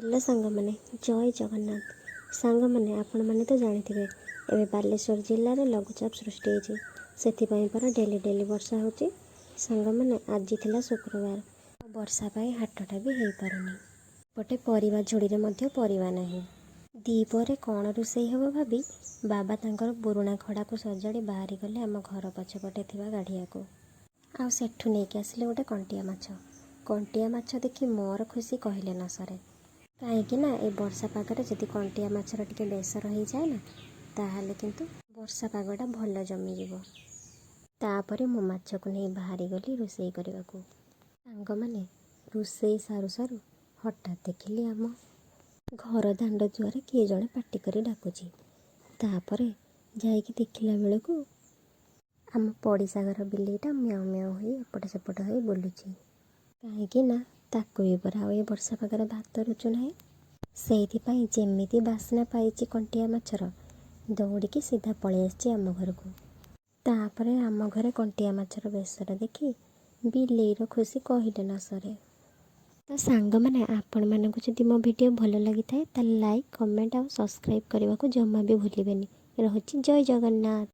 Hello ସାଙ୍ଗମାନେ, ଜୟ ଜଗନ୍ନାଥ। ସାଙ୍ଗମାନେ, ଆପଣମାନେ ତ ଜାଣିଥିବେ, ଏବେ ବାଲେଶ୍ୱର ଜିଲ୍ଲାରେ ଲଘୁଚାପ ସୃଷ୍ଟି ହେଇଛି। ସେଥିପାଇଁ ପରା ଡେଲି ଡେଲି ବର୍ଷା ହେଉଛି। ସାଙ୍ଗମାନେ, ଆଜି ଥିଲା ଶୁକ୍ରବାର। ବର୍ଷା ପାଇଁ ହାଟଟା ବି ହେଇପାରୁନି। ଏପଟେ ପରିବା ଝୁଡ଼ିରେ ମଧ୍ୟ ପରିବା ନାହିଁ। ଦ୍ୱିପହରେ କ'ଣ ରୋଷେଇ ହେବ ଭାବି ବାବା ତାଙ୍କର ପୁରୁଣା ଖଡ଼ାକୁ ସଜାଡ଼ି ବାହାରିଗଲେ ଆମ ଘର ପଛପଟେ ଥିବା ଗାଡ଼ିଆକୁ। ଆଉ ସେଠୁ ନେଇକି ଆସିଲେ ଗୋଟେ କଣ୍ଟିଆ ମାଛ। କଣ୍ଟିଆ ମାଛ ଦେଖି ମୋର ଖୁସି କହିଲେ ନ ସରେ। କାହିଁକି ନା ଏ ବର୍ଷା ପାଗରେ ଯଦି କଣ୍ଟିଆ ମାଛର ଟିକେ ବେସର ହେଇଯାଏ ନା, ତାହେଲେ କିନ୍ତୁ ବର୍ଷା ପାଗଟା ଭଲ ଜମିଯିବ। ତାପରେ ମୁଁ ମାଛକୁ ନେଇ ବାହାରିଗଲି ରୋଷେଇ କରିବାକୁ। ସାଙ୍ଗମାନେ, ରୋଷେଇ ସାରୁ ସାରୁ ହଠାତ୍ ଦେଖିଲି ଆମ ଘର ଦାଣ୍ଡ ଦୁଆରେ କିଏ ଜଣେ ପାଟି କରି ଡାକୁଛି। ତାପରେ ଯାଇକି ଦେଖିଲା ବେଳକୁ ଆମ ପଡ଼ିଶା ଘର ବିଲେଇଟା ମ୍ୟାଉଁ ମ୍ୟାଉଁ ହୋଇ ଏପଟ ସେପଟ ହୋଇ ବୁଲୁଛି। କାହିଁକି ନା ତାକୁ ବି ପରା ଆଉ ଏ ବର୍ଷା ପାଗରେ ଭାତ ରୁଚୁ ନାହିଁ। ସେଇଥିପାଇଁ ଯେମିତି ବାସ୍ନା ପାଇଛି କଣ୍ଟିଆ ମାଛର, ଦୌଡ଼ିକି ସିଧା ପଳେଇ ଆସିଛି ଆମ ଘରକୁ। ତାପରେ ଆମ ଘରେ କଣ୍ଟିଆ ମାଛର ବେସର ଦେଖି ବିଲେଇର ଖୁସି କହିଲେ ନ ସରେ। ତ ସାଙ୍ଗମାନେ, ଆପଣମାନଙ୍କୁ ଯଦି ମୋ ଭିଡ଼ିଓ ଭଲ ଲାଗିଥାଏ, ତାହେଲେ ଲାଇକ୍, କମେଣ୍ଟ ଆଉ ସବସ୍କ୍ରାଇବ୍ କରିବାକୁ ଜମା ବି ଭୁଲିବେନି। ରହୁଛି, ଜୟ ଜଗନ୍ନାଥ।